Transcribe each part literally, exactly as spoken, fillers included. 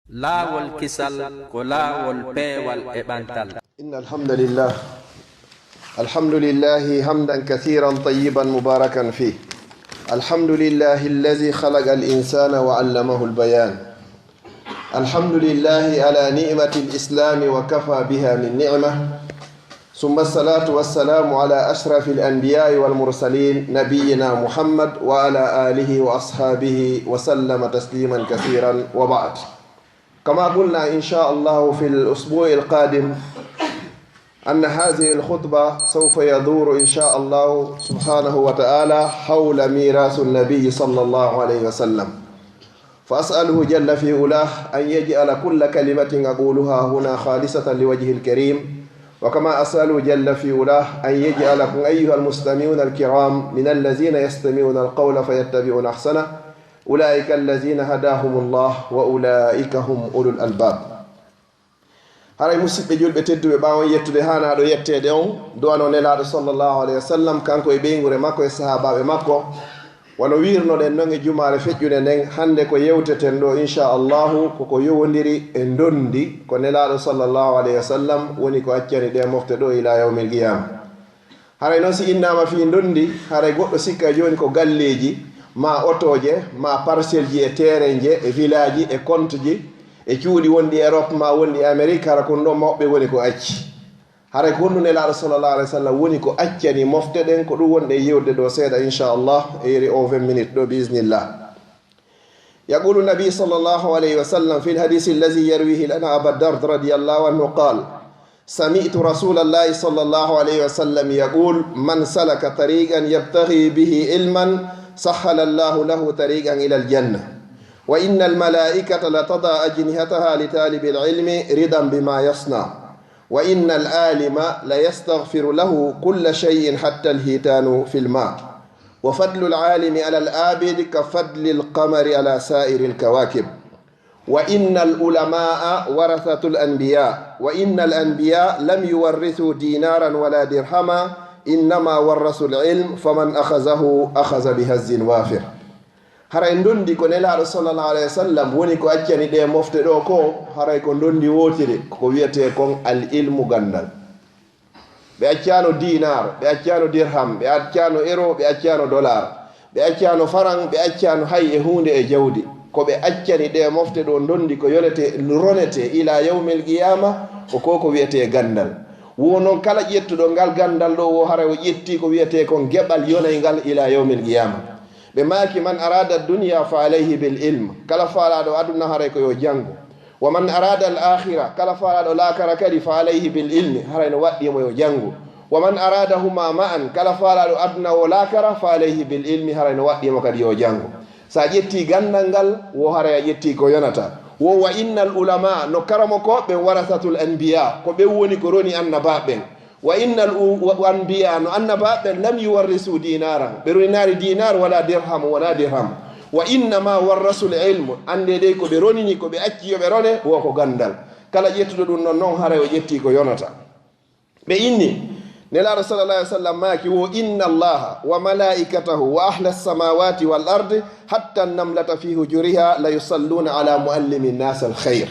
Laawol kisal ko laawol peewal e ɓantal. إن الحمد لله. الحمد لله حمدا كثيرا طيبا مباركا فيه. الحمد لله الذي خلق الإنسان وعلمه البيان. الحمد لله على نعمة الإسلام وكفى بها من نعمة. ثم الصلاة والسلام على أشرف الأنبياء والمرسلين نبينا محمد وعلى آله وأصحابه وسلم تسليما كثيرا وبعد. كما قلنا إن شاء الله في الأسبوع القادم أن هذه الخطبة سوف يدور إن شاء الله سبحانه وتعالى حول ميراث النبي صلى الله عليه وسلم. فأسأله جل في علاه أن يجعل كل كلمة أقولها هنا خالصة لوجهه الكريم. وكما أسأله جل في علاه أن يجعلكم أيها المستمعون الكرام من الذين يستمعون القول فيتبعون أحسنه. أولئك الذين هداهم الله وأولئك هم أولو الألباب. Haray musidɓe julɓe tedduɓe, ɓaawo on yettude haanaaɗo yetteede on, du'ano Nelaaɗo sallallahu alayhi wa sallam, kanko e ɓeynguure makko e sahaabaaɓe makko, wano wiirnoɗen non e jumaare feƴƴunde nden, hannde ko yewteten ɗoo, insha Allahu, ko ko yowondiri e ndondi ko Nelaaɗo sallallahu alayhi wa sallam woni ko accani ɗee mofte ɗoo ilaa yawmil qiyaama. Haray non si innaama fii ndondi, haray goɗɗo sikka jooni ko galleeji, maa otooje, maa parcelleji e teerenje, e village, e compteji, e cuuɗi wonɗi Europe maa wonɗi Amérique, hara ko ɗum ɗoo mawɓe woni ko acci. Haray ko honɗum Nelaaɗo sallallahu alayhi wa sallam woni ko accani mofte ɗen, ko ɗum wonɗen yewtude ɗoo seeɗa, insha Allah, e iri o vingt minutes ɗoo, bi iznillah. يقول النبي صلى الله عليه وسلم في الحديث الذي يرويه لنا أبا الدرداء رضي الله عنه قال: سمعت رسول الله صلى الله عليه وسلم يقول: من سلك طريقا يبتغي به علما سهل الله له طريقا إلى الجنة، وإن الملائكة لتضع أجنحتها لطالب العلم رضا بما يصنع، وإن العالم ليستغفر له كل شيء حتى الحيتان في الماء، وفضل العالم على العابد كفضل القمر على سائر الكواكب، وإن العلماء ورثة الأنبياء، وإن الأنبياء لم يورثوا دينارا ولا درهما، إنما ورثوا العلم، فمن أخذه أخذ بحظ وافر. Haray ndondi ko Nelaaɗo sallallahu alayhi wa sallam woni ko accani ɗee mofte ɗoo ko, haray ko ndondi wootiri, ko wiyetee kon al ilmu, ganndal. Ɓe accaano dinar, ɓe accaano dirham, ɓe accaano euro, ɓe accaano dollar, ɓe accaano faran, ɓe accaano hay e huunde e jawdi. Ko ɓe accani ɗee mofte ɗoo ndondi ko yonetee, ronetee ilaa yawmil qiyaama, ko ko ko wiyetee ganndal. Wo non kala ƴettuɗo ngal ganndal ɗoo, wo haray o ƴettii ko wiyetee kon geɓal yonayngal ilaa yawmil qiyaama. Ɓe maaki: من أراد الدنيا فعليه بالعلم. Kala faalaaɗo aduna haray ko yo janngu. ومن أراد الآخرة. Kala faalaaɗo laakara kadi فعليه بالعلم. Haray no waɗɗii mo yo janngu. ومن أرادهما معا. Kala faalaaɗo aduna wo laakara فعليه بالعلم. Haray no waɗɗii mo kadi yo janngu. So a ƴettii ganndal ngal, wo haray a ƴettii ko yonata. Wo وإن العلماء, no karamokooɓe ɓen, ورثة الأنبياء, ko ɓen woni ko roni annabaaɓe ɓen. وإن الأنبياء, no annabaaɓe ɓen, لم يورثوا دينارا, ɓe roninaali dinar wala dirham, wonaa dirham. وإنما ورثوا العلم, anndee dey ko ɓe ronini, ko ɓe acci yo ɓe rone, wo ko ganndal. Kala ƴettuɗo ɗum ɗon non, haray o ƴettii ko yonata. Ɓe inni, Nelaaɗo sallallahu alayhi wa sallam maaki wo: إن الله وملائكته وأهل السماوات والأرض حتى النملة في حجرها ليصلون على معلم الناس الخير.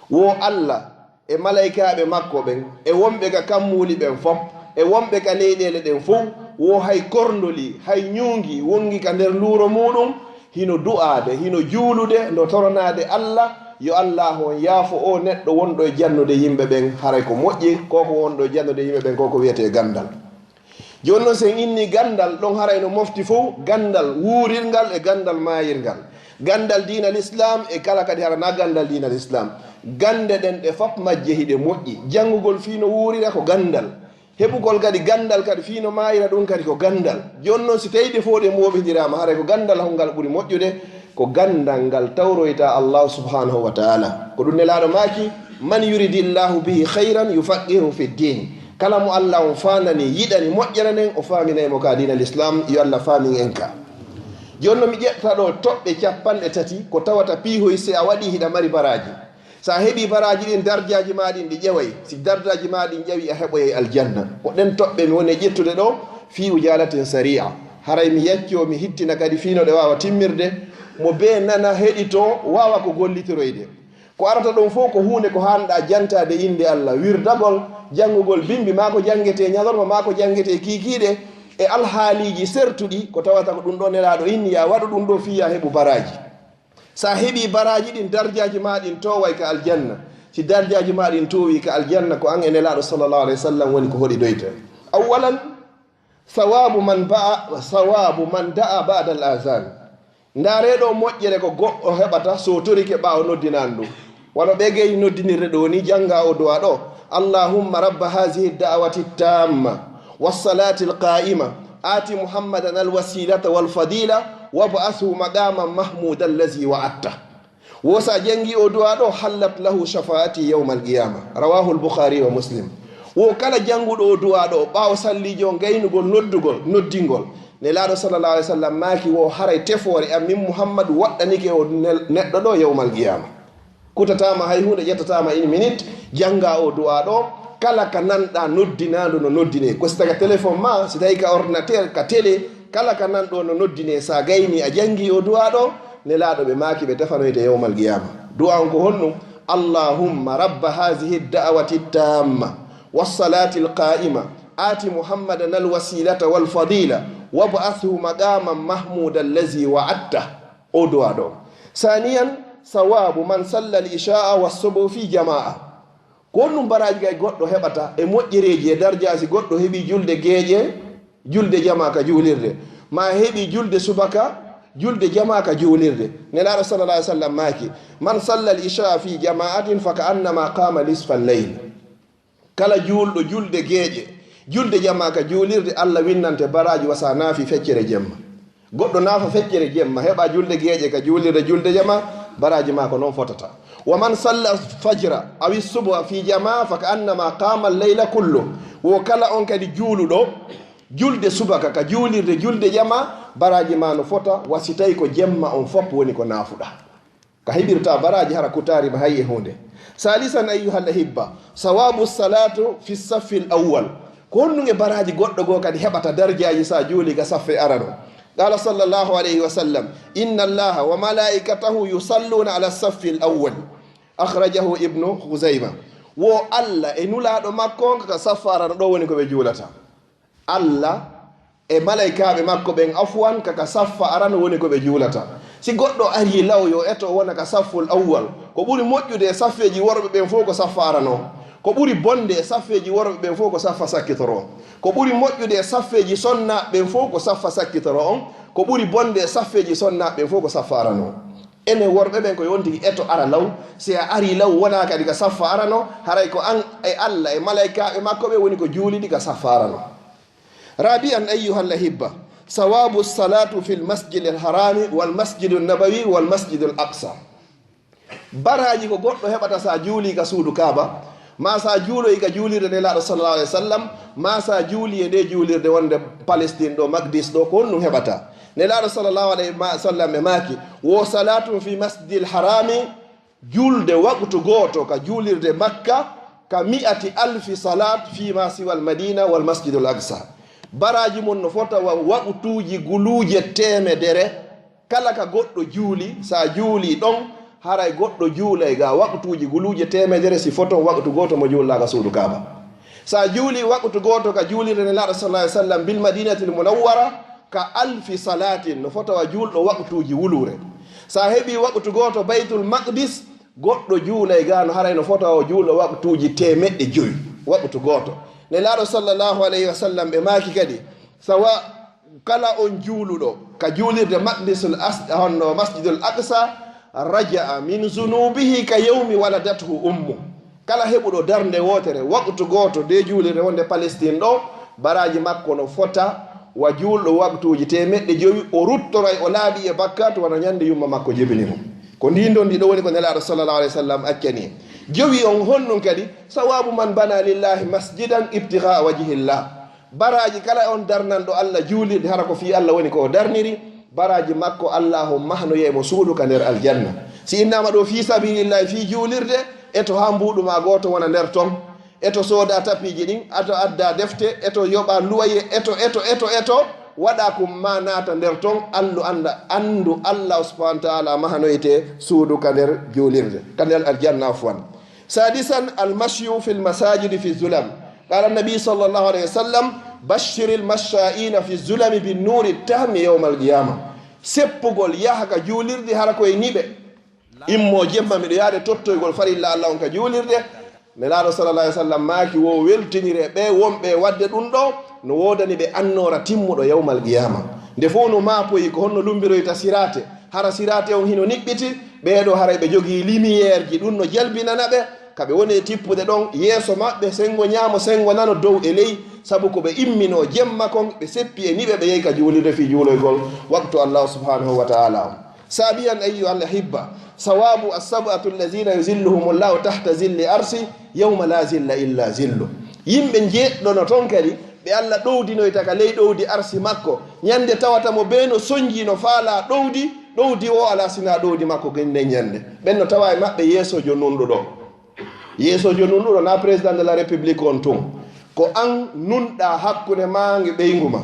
Wo Alla e malaykaaɓe makko ɓen, e wonɓe ka kammuuli ɓen fof, e wonɓe ka leyɗeele ɗen fof, wo hay korndoli, hay ñuungi wonngi ka nder luuro muuɗum, hino du'aade, hino juulude, no toronaade Alla, yo Allaahu on yaafo oo neɗɗo wonɗo e jannude yimɓe ɓen, haray ko moƴƴi, ko ko wonɗo e jannude yimɓe ɓen, ko ko wiyetee ganndal. Jooni non, si en innii ganndal, ɗon haray no mofti fof ganndal wuurirngal e ganndal maayirngal. Ganndal diina Lislaam e kala kadi hara naa ganndal diina Lislaam. Gannde ɗen ɗe fof majje hiɗe moƴƴi. Janngugol fii no wuurira ko ganndal. Heɓugol kadi ganndal kadi fii no maayira ɗum kadi ko ganndal. Jooni non, si tawii ɗe fof ɗe mooɓindiraama, haray ko ganndal honngal ɓuri moƴƴude? Ko ganndal ngal tawroyta Allaahu subhaanahu wa ta'aalaa. Ko ɗum Nelaaɗo maaki: من يرد الله به خيرا يفقهه في الدين. Kala mo Alla on faanani, yiɗani, moƴƴana nen, o faaminay mo ka diina Lislaam. Yo Alla faamin en ka. Jooni non mi ƴetta ɗoo toɓɓe cappanɗe tati ko tawata piihoy, si a waɗii hiɗa mari baraaji. Si a heɓii baraaji ɗin, darjaaji maa ɗin ɗi ƴeway. Si darjaaji maa ɗin ƴawi, a heɓoyay aljanna. Ko ɗen toɓɓe mi woni e ƴettude ɗoo fii ujaalatin sarii'a. Haray mi yaccoo, mi hittina kadi fii no ɗe waawa timmirde. Mo bee nana, heɗitoo, waawa ko gollitoroyde. Ko arata ɗon fof ko huunde ko haanɗa jantaade innde Allah, wirdagol, janngugol bimbi, maa ko janngetee ñalorma, maa ko janngetee kiikiiɗe, e alhaaliiji sertuɗi, ko tawata ko ɗum ɗo Nelaaɗo inni, yaa waɗu ɗum ɗo fii yaa heɓu baraaji. So a heɓii baraaji ɗin, darjaaji maa ɗin tooway ka aljanna. Si darjaaji maa ɗin toowii ka aljanna, ko an e Nelaaɗo sallallahu alayhi wa sallam woni ko hoɗidoyta. Awwalan, sawaabu man ba'a, sawaabu man da'a ba'da al-azan. Ndaaree ɗoo moƴƴere ko goɗɗo heɓata so torike ɓaawo noddinaandu ɗum. Wano ɓe gay noddinirde ɗoo ni, jannga o du'a ɗoo: "Allahumma rabba hazihi da'wati tamma, wassalati alqa'ima, ati Muhammadan alwasilata walfadila, wab'athu maqaman mahmuda allazi wa'atta." Wo sa janngi o du'a ɗoo, hallat lahu shafa'ati yawmal qiyama. Rawahu al-Bukhari wa Muslim. Wo kala jannguɗo o du'a ɗoo, ɓaawo sallijo gaynugol noddugol, noddingol, Nelaaɗo sallallahu alayhi wa sallam maaki wo haray tefoore am min Muhammadu waɗɗanike o nel-, neɗɗo ɗoo yawmal qiyama. Kutataama hay huunde, ƴettataama une minute, jannga o du'a ɗoo, kala ka nanɗa noddinaandu no noddine. Ko si taga téléphone ma, si tawi ka ordinateur, ka télé, kala ka nanɗo no noddine, sa gayni a janngi o du'a ɗoo, Nelaaɗo ɓe maaki ɓe tefanoyte yawmal qiyama. Du'a on ko honɗum? "Allahumma rabba hazihi da'wati tamma, wassalati alqa'ima, ati Muhammadan alwasilata walfadila, wab'athu maqaman mahmuda allazi wa'atta." O du'a ɗoo. Saniyan, sawaabu man salla al-isha'a wa subha fi jama'a. Ko honɗum baraaji kay goɗɗo heɓata e moƴƴereeji e darjaaji goɗɗo heɓi julde geeƴe, julde jamaa ka juulirde, ma heɓi julde subaka, julde jamaa ka juulirde? Nelaaɗo sallallahu alayhi wa sallam maaki: "Man salla al-isha'a fi jama'atin fa ka'annama qama nisfa al-layl." Kala juulɗo julde geeƴe, julde jamaa ka juulirde, Allah winnante baraaji wa sa naafi feccere jemma. Goɗɗo naafa feccere jemma, heɓa julde geeƴe ka juulirde, julde jamaa, baraaji maa ko non fotata. "Wa man salla fajra awi subha fi jamaa fa ka'annama qama al-layla kullu." Wo kala on kadi juuluɗo julde subaka ka juulirde, julde jamaa, baraaji maa no fota wa si tawi ko jemma on fof woni ko naafuɗa. Ka heɓirta baraaji hara kutaari ma hay e huunde. Salisan ayyuhal ahibba, sawabu salatu fi saffi al-awwal. Ko honɗum e baraaji goɗɗo goo kadi heɓata darjaaji sa juuli ka saffe arano? Qala sallallahu alayhi wa sallam: "Inna Allaha wa malaikatahu yusalluna ala saffi al-awwal." Akhrajahu Ibnu Khuzayma. Wo Allah e Nulaaɗo makko on ka saffe arano ɗoo woni ko ɓe juulata. Allah e malaykaaɓe makko ɓen, afwan, ka, ka saffa arano woni ko ɓe juulata. Si goɗɗo arii law yo eto wona ka safful awwal, ko ɓuri moƴƴude e saffeeji worɓe ɓen fof ko saffa arano. Ko ɓuri bonde e saffeeji worɓe ɓen fof ko saffa sakkitoro. Ko ɓuri moƴƴude e saffeeji sonnaaɓe ɓen fof ko saffa sakkitoro on. Ko ɓuri bonde e saffeeji sonnaaɓe ɓen fof ko saffa arano. Enen worɓe ɓen ko yo on tigi eto ara law. Si a arii law wonaa kadi ka saffa arano, haray ko an e Allah e malaykaaɓe makko ɓe woni ko juulidi ka saffa arano. Rabi'an ayyuhal ahibba, sawabu salatu fil masjidil harami wal masjidin nabawi wal masjidil aqsa. Baraaji ko goɗɗo heɓata sa juuli ka suudu Kaaba, ma sa juuloyi ka juulirde Nelaaɗo sallallahu alayhi wa sallam, ma sa juuli e nde juulirde wonde Palestine ɗo, Makdis ɗo, ko honɗum heɓata? Nelaaɗo sallallahu alayhi wa sallam e maaki: "Wo salatun fi masjidil harami, julde waqtu gooto ka juulirde Makka, ka mi'ati alfi salat fi ma siwal Madina wal Masjidul Aqsa." Baraaji mum no fota wa waqtuuji guluuje teemedere, kala ka goɗɗo juuli, sa juuli ɗon, haray goɗɗo juulay ga waqtuuji guluuje teemedere si foton waqtu gooto mo juulɗa ka suudu Kaaba. Sa juuli waqtu gooto ka juulirde Nelaaɗo sallallahu alayhi wa sallam bil Madinatil Munawwara, ka alfi salatin, no fota wa juulɗo waqtuuji wuluure. Sa heɓi waqtu gooto Baytul Maqdis, goɗɗo juulay ga no haray no fota o juulɗo waqtuuji teemeɗɗe jowi, waqtu gooto. Nelaaɗo sallallahu alayhi wa sallam ɓe maaki kadi, sawa kala on juuluɗo ka juulirde Maqdisul As-, honno Masjidul Aqsa, raja'a min zunubihi ka yawmi waladathu ummu. Kala heɓuɗo darnde wootere, waqtu gooto, nde juulirde wonde Palestine ɗo, baraaji makko no fota wa juulɗo waqtuuji teemeɗɗe jowi, o ruttoray, o laaɓi e bakkaatu wano ñande yumma makko jibini mo. Ko ndin ɗon ɗiɗo woni ko Nelaaɗo sallallahu alayhi wa sallam accani. Jowi on honɗum kadi, sawabu man bana lillahi masjidan ibtigha'a wajhillah. Baraaji kala on darnanɗo Allah juulirde, hara ko fii Allah woni ko o darniri, baraaji makko Allaahu mahnoyay mo suudu ka nder aljanna. Si innaama ɗo fii sabilillahi, fii juulirde, eto haa mbuuɗu maa gooto wona nder ton. Eto sooda tapiiji ɗin, eto adda defte, eto yoɓa luwaye, eto, eto, eto, eto. Waɗa kum ma naata nder ton, allu annda, anndu Allah subhanahu wa ta'ala mahanoyte suudu ka nder juulirde, ka nder aljanna, afwan. Sadisan, almashyu fil masajidi fi zulam. Qala nabi sallallahu alayhi wa sallam, bashshiril mashsha'ina fi zulami bin nuri tahmi yawmal qiyama. Seppugol yaha ka juulirde hara koye niɓe. Immo jemma miɗo yaade tottoygol farilla Allah on ka juulirde. Nelaaɗo sallallahu alaihi wasallam maaki, wo weltinire ɓe wonɓe e waɗde ɗum ɗo, no woodani ɓe annoora timmuɗo yawmal qiyama. Nde fof no maapoyi ko honno lumbiroyta siraate, hara siraate on hino niɓɓiti, ɓee ɗo haray ɓe jogii lumière ji, ɗum no jalbinana ɓe, ka ɓe woni e tippude ɗon, yeeso maɓɓe, senngo ñaamo, senngo nano, dow e ley, sabu ko ɓe imminoo jemma kon, ɓe seppi e niɓe, ɓe yehi ka juulirde fii juuloygol waqtu Allah subhanahu wa ta'ala on. Sabiyan, ayyuhal ahibba, sawabu as-sab'atu allazina yuzilluhumullahu tahta zilli arsi yawma la zilla illa zillu. Yimɓe njeeɗɗo no ton kadi, ɓe Allah ɗowdinoyta ka ley ɗowdi arsi makko, ñande tawata mo bee no sonji, no faala ɗowdi, ɗowdi o alaa sina ɗowdi makko gen nden ñande. Ɓen no tawa e maɓɓe yeesojo nunɗuɗo. Yeesojo nunɗuɗo na président de la république on tun. Ko an nunɗa hakkunde ma e ɓeyngu ma.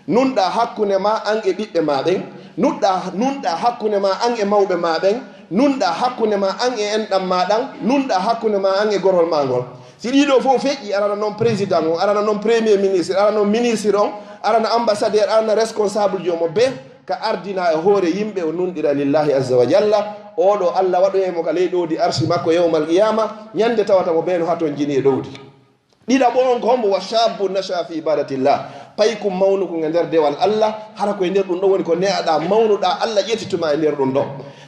Nunɗa hakkunde ma an e ɓiɓɓe ma ɓen. Nuɗɗa, nunɗa hakkunde ma an e mawɓe ma ɓen. Nunɗa hakkunde ma an e enɗam ma ɗan. Nunɗa hakkunde ma an e gorol ma ngol. Si ɗiɗo fof feƴƴi, arana non président on, arana non premier ministre, arana non ministre on, arana ambassadeur, arana responsable jomo be ka ardina e hoore yimɓe, o nunɗira lillahi azza wa jalla. Oɗo Allah waɗoyay mo ka ley ɗowdi arsi makko yawmal qiyama, ñande tawata mo bee no hatonjini e ɗowdi. Ɗiɗaɓo on ko hombo? Wa shabbun nasha fi ibadatillah. Paykum mawnukum e nder dewal Allah, hara ko e nder ɗum ɗon woni ko ne'aɗa, mawnuɗa, Allah ƴettituma e nder ɗum ɗon.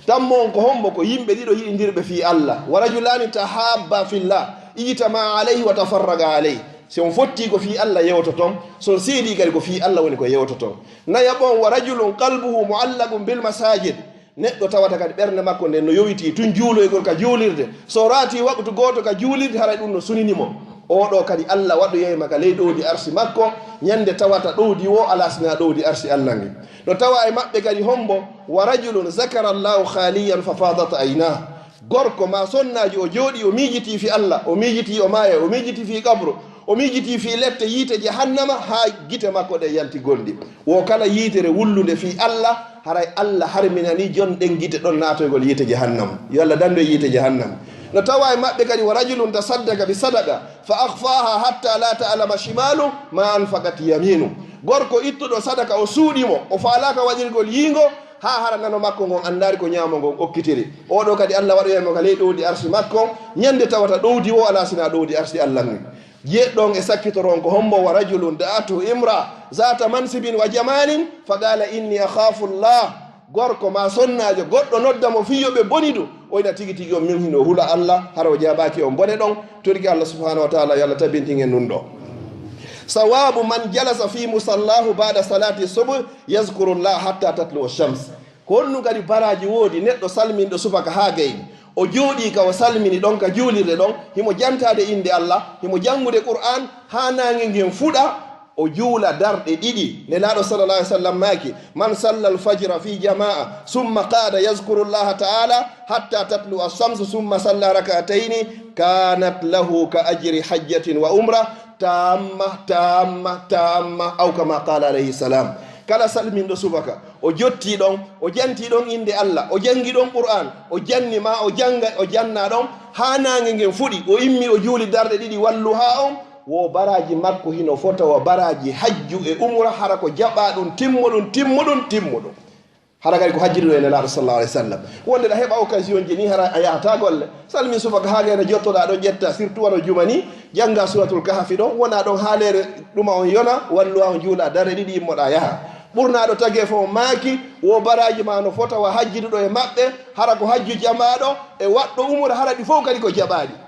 Tammo on ko hombo? Ko yimɓe ɗiɗo yiɗindirɓe fii Allah. Wa rajulani tahabba fillah, ijtama alayhi wa tafarraqa alayhi. Si on fotti ko fii Allah yewtoton, si on seedi kadi ko fii Allah woni ko yewtoton. Nayaɓo on, wa rajulun qalbuhu muallaqun bil masajid. Neɗɗo tawata kadi ɓernde makko nden no yowitii tun juuloygol ka juulirde. So raati waqtu gooto ka juulirde, haray ɗum no sunini mo. Oɗo kadi Allah waɗoyay ma ka ley ɗowdi arsi makko, ñande tawata ɗowdi wo alaa sina ɗowdi arsi Allah ngi. No tawa e maɓɓe kadi hombo? Wa rajulun zakara Allahu khaliyan fa fadat aynah. Gorko ma sonnaajo o jooɗii, o miijitii fii Allah, o miijitii o maaya, o miijitii fii qabru, o miijitii fii lette yiite jahannama, haa gite makko ɗe yalti gonɗi. Wo kala yiitere wullunde fii Allah, haray Allah harminanii jon ɗen gite ɗon naatoygol yiite jahannama. Yo Allah dandu e yiite jahannama. No tawa e maɓɓe kadi, wa rajulun tasaddaqa bi sadaqa fa akhfaha hatta la ta'lama shimalu ma anfaqat yaminu. Gorko ittuɗo sadaka, o suuɗi mo, o faalaaka waɗirgol yiingo, haa hara nano makko ngon anndaali ko ñaamo ngon okkitiri. Oɗo kadi Allah waɗoyay mo ka ley ɗowdi arsi makko, ñande tawata ɗowdi wo alaa sina ɗowdi arsi Allah ngun. Jeeɗɗo on e sakkitoro on ko hombo? Wa rajulun da'athu imra zata mansibin wa jamalin fa qala inni akhafu Allah. Gorko ma sonnaajo goɗɗo nodda mo fii yo ɓe bonidu, o ina tigi tigi on min hino hula Allah, hara o jaabaaki on bone ɗon, toriki Allah subhanahu wa ta'ala yo Allah tabintin en ɗum ɗo. Sawabu man jalasa fi musallahu ba'da salati subh yazkuru Allah hatta tatlu shams. Ko honɗum kadi baraaji woodi neɗɗo salminɗo subaka haa gayni, o jooɗii ka o salmini ɗon ka juulirde ɗon, himo jantaade innde Allah, himo janngude Qur'an haa naange ngen fuɗa, o juula darɗe ɗiɗi. Nelaaɗo sallallahu alaihi wasallam maaki, man salla al-fajra fi jama'a, summa qa'ada yazkuru Allah ta'ala hatta tatlu ash-shams, summa salla rak'atayni, kanat lahu ka ajri hajjatin wa umra, tamma, tamma, tamma, aw kama qala alayhi salam. Kala salminɗo subaka, o jottii ɗon, o jantii ɗon innde Allah, o janngi ɗon Qur'an, o janni ma, o jannga, o janna ɗon, haa naange ngen fuɗi, o immi, o juuli darɗe ɗiɗi walluha on, wo baraaji makko hino fota wa baraaji hajju e umra, hara ko jaɓaa ɗum, timmuɗum, timmuɗum, timmuɗum. Hara kadi ko hajjiduɗo e Nelaaɗo sallallahu alaihi wasallam. Wonde ɗa heɓa occasion ji ni, hara a yahata golle. Salmin subaka haa gayna jottoɗa ɗon, ƴetta, surtout wano juma ni, jannga suratul kahfi ɗon, wona ɗon haa leere ɗuma on yona, walluwa on juula darɗe ɗiɗi, immoɗa yaha. Ɓurnaɗo tageefo on maaki, wo baraaji ma no fota wa hajjiduɗo e maɓɓe, hara ko hajju jamaɗo e waɗɗo umra, hara ɗi fof kadi ko jaɓaaɗi.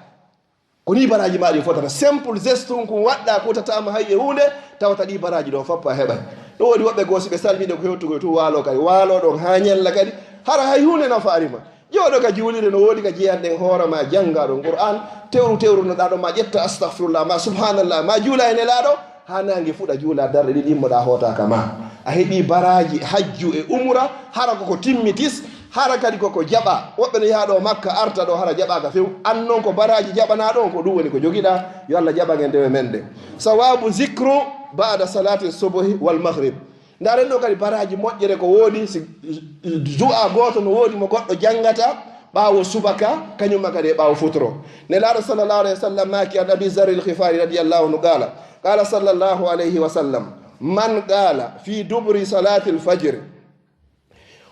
Ko ni baraaji ma ɗin fotata. Simple geste on kun waɗɗa, kutataama hay e huunde, tawata ɗi baraaji ɗon fappa heɓay. Ɗum woni woɓɓe goo si ɓe salminde ko hewtugol tun waalo kadi. Waalo ɗon haa ñalla kadi. Hara hay huunde nafaari ma. Jooɗo ka juulirde no woodi ka jeyanɗen hoore ma, jannga ɗon Qur'an, tewru tewru no ɗa ɗon ma ƴetta astaghfirullah, ma subhanallah, ma juula e Nelaaɗo, haa naange fuɗa juula darɗe ɗiɗi immoɗa hoota ka ma. A heɓi baraaji hajju e umra, hara ko ko timmitis, hara kadi koko jaɓa. Woɓɓe no yaha ɗo Makka, arta ɗo, hara jaɓaaka few. An non ko baraaji jaɓanaa ɗon, ko ɗum woni ko jogiɗaa. Yo Allah jaɓan en dewe men ɗe. Sawabu zikru ba'da salati subhi wal maghrib. Ndaren ɗo kadi baraaji moƴƴere ko woodi, si du'a gooto no woodi mo goɗɗo janngata ɓaawo subaka, kañumma kadi e ɓaawo futuro. Nelaaɗo sallallahu alayhi wa sallam maaki an Abi Zarri al-Ghifari radiyallahu anhu qala, qala sallallahu alayhi wa sallam, man qala fi dubri salati al-fajr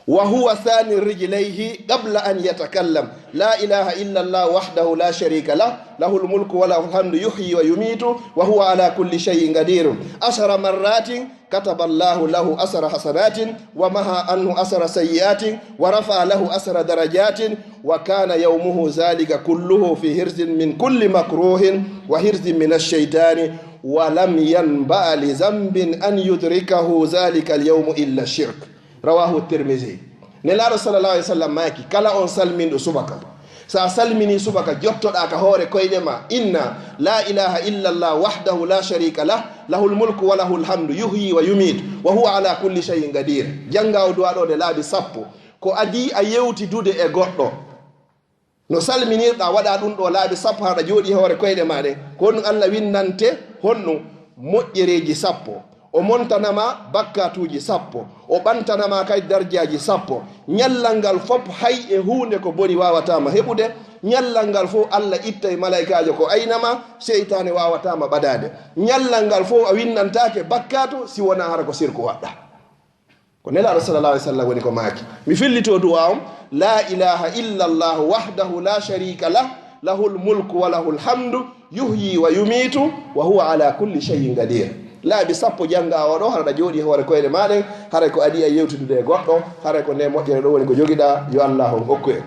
wa huwa sani rijlayhi qabla an yatakallam, la ilaha illa Allah wahdahu la sharika lah, lahul mulku wa lahul hamdu yuhyi wa yumitu wa huwa ala kulli shay'in qadir, ashara marratin, kataba Allahu lahu ashara hasanatin wa maha anhu ashara sayyiatin wa rafa'a lahu ashara darajatin wa kana yawmuhu zalika kulluhu fi hirzin min kulli makruhin wa hirzin min ash-shaytani wa lam yanba'a li zambin an yudrikahu zalika al-yawmu illa shirk. Rawahu Tirmidhi. Nelaaɗo sallallahu alayhi wa sallam maaki, kala on salminɗo subaka, so a salmini subaka, jottoɗaa ka hoore koyɗe ma, inna la ilaha illa Allah wahdahu la sharika lah, lahul mulku wa lahul hamdu, yuhyi wa yumitu, wa huwa ala kulli shay'in qadir. Jannga o du'a ɗo nde laabi sappo. Ko adii a yewtidude e goɗɗo. No salminirɗaa, waɗa ɗum ɗo laabi sappo haɗa jooɗii hoore koyɗe ma ɗen. Ko honɗum Allah winndante? Honɗum? Moƴƴereeji sappo. O montana ma bakkaatuuji sappo. O ɓantana ma kadi darjaaji sappo. Ñallal ngal fof hay e huunde ko boni waawataa ma heɓude. Ñallal ngal fof Allah ittay malaykaajo ko ayna ma, seytaane waawataa ma ɓadaade. Ñallal ngal fof a winndantaake bakkaatu si wonaa hara ko sirku waɗɗaa. Ko Nelaaɗo sallallahu alayhi wa sallam woni ko maaki. Mi fillito du'a on, la ilaha illa Allah wahdahu la sharika lah, lahul mulku wa lahul hamdu, yuhyi wa yumitu, wa huwa ala kulli shay'in qadir. Laabi sappo jannga o ɗo, hara ɗa jooɗii hoore koyɗe ma ɗen, haray ko adii a yewtidude e goɗɗo, haray ko nde moƴƴere ɗo woni ko jogiɗaa, yo Allah on okku en.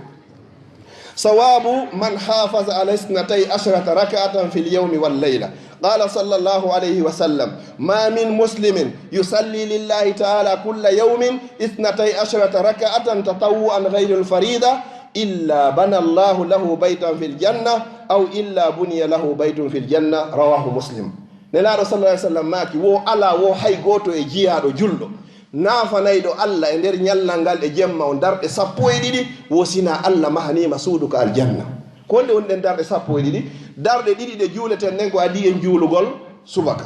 Sawabu man hafaza ala isnatay ashrata rak'atan fil yawmi wal layla. Qala sallallahu alayhi wa sallam, ma min muslimin yusalli lillahi ta'ala kulla yawmin isnatay ashrata rak'atan tatawwu'an ghayra al-farida illa bana Allahu lahu baytan fil janna aw illa buniya lahu baytun fil janna. Rawahu Muslim. Nelaaɗo sallallahu alayhi wa sallam maaki, wo alaa wo hay gooto e jiyaaɗo julɗo naafanayɗo Allah e nder ñallal ngal e jemma on darɗe sappo e ɗiɗi, wo sinaa Allah mahaniima suudu ka aljanna. Ko honɗe woni ɗen darɗe sappo e ɗiɗi? Darɗe ɗiɗi ɗe juuleten ɗen ko adii en juulugol subaka.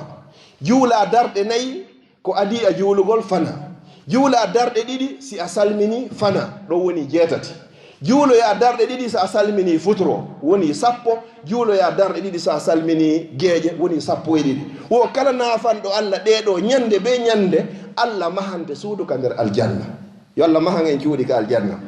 Juula darɗe nayi ko adii a juulugol fana. Juula darɗe ɗiɗi si a salmini fana, ɗo woni jeetati. Juuloyaa darɗe ɗiɗi so a salminii futuro, woni sappo. Juuloyaa darɗe ɗiɗi so a salminii geeƴe, woni sappo e ɗiɗi. Wo kala naafanɗo Allah ɗee ɗoo ñannde bee ñannde, Allah mahante suudu ka nder aljanna. Yo Allah mahan en cuuɗi ka aljanna.